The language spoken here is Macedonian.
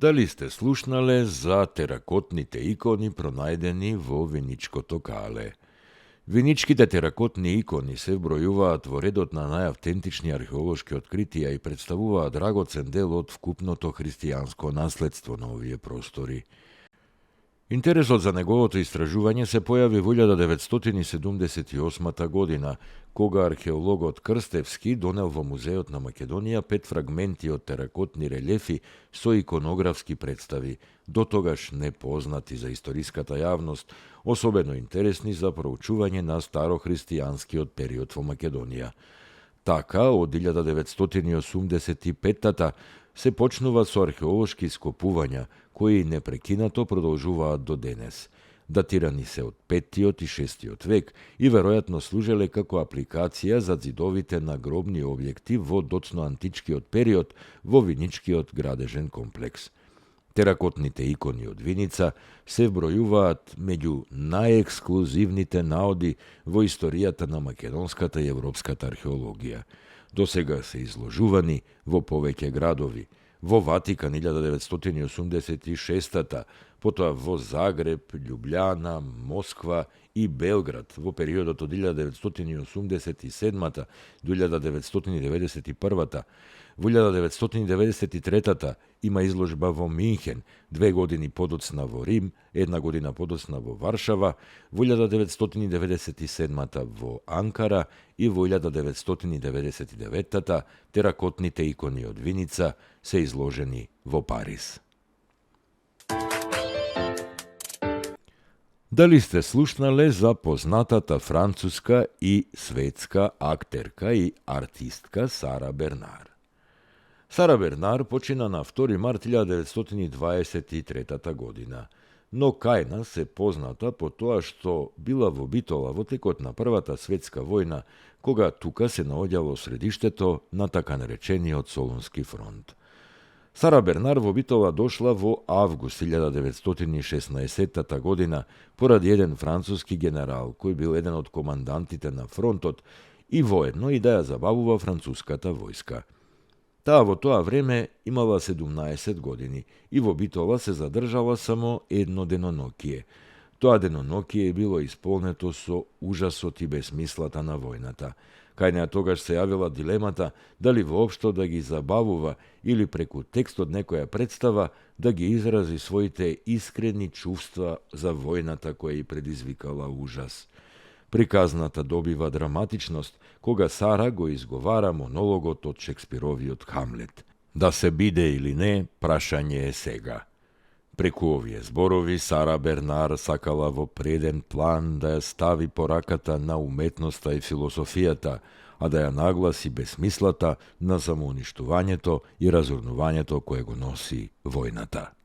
Дали сте слушнале за теракотните икони пронајдени во Веничкото кале? Веничките теракотни икони се вбројуваат во редот на најавтентични археолошки откритија и представуваат драгоцен дел од вкупното христијанско наследство на овие простори. Интересот за неговото истражување се појави во 1978 година, кога археологот Крстевски донел во Музеот на Македонија 5 фрагменти од теракотни релефи со иконографски представи, дотогаш непознати за историската јавност, особено интересни за проучување на старохристијанскиот период во Македонија. Така, од 1985 се почнува со археолошки ископувања, кои непрекинато продолжуваат до денес. Датирани се од 5 и 6 век и веројатно служеле како апликација за ѕидовите на гробни објекти во доцно античкиот период во Виничкиот градежен комплекс. Теракотните икони од Виница се вбројуваат меѓу најексклузивните наоди во историјата на македонската и европската археологија. Досега се изложувани во повеќе градови, во Ватикан 1986, потоа во Загреб, Љубљана, Москва и Белград во периодот од 1987 до 1991. Во 1993 има изложба во Минхен, 2 години подоцна во Рим, 1 година подоцна во Варшава, во 1997 во Анкара и во 1999 теракотните икони од Виница се изложени во Париз. Дали сте слушнале за познатата француска и светска актерка и артистка Сара Бернар? Сара Бернар почина на 2 март 1923 година, но кај нас се позната по тоа што била во Битола во текот на Првата светска војна, кога тука се наоѓало средиштето на така наречениот Солунски фронт. Сара Бернар во Битола дошла во август 1916 година поради еден француски генерал, кој бил еден од командантите на фронтот и воедно и да ја забавува француската војска. Таа во тоа време имала 17 години и во Битола се задржала само едно денонокие. Тоа денонокие било исполнето со ужасот и безмислата на војната. Кај неа тогаш се јавила дилемата дали воопшто да ги забавува или преку текстот некоја представа да ги изрази своите искрени чувства за војната која ја предизвикала ужас. Приказната добива драматичност кога Сара го изговара монологот од Шекспировиот Хамлет. Да се биде или не, прашање е сега. Преку овие зборови Сара Бернар сакала во преден план да ја стави пораката на уметноста и философијата, а да ја нагласи безсмислата на самоуништувањето и разурнувањето кое го носи војната.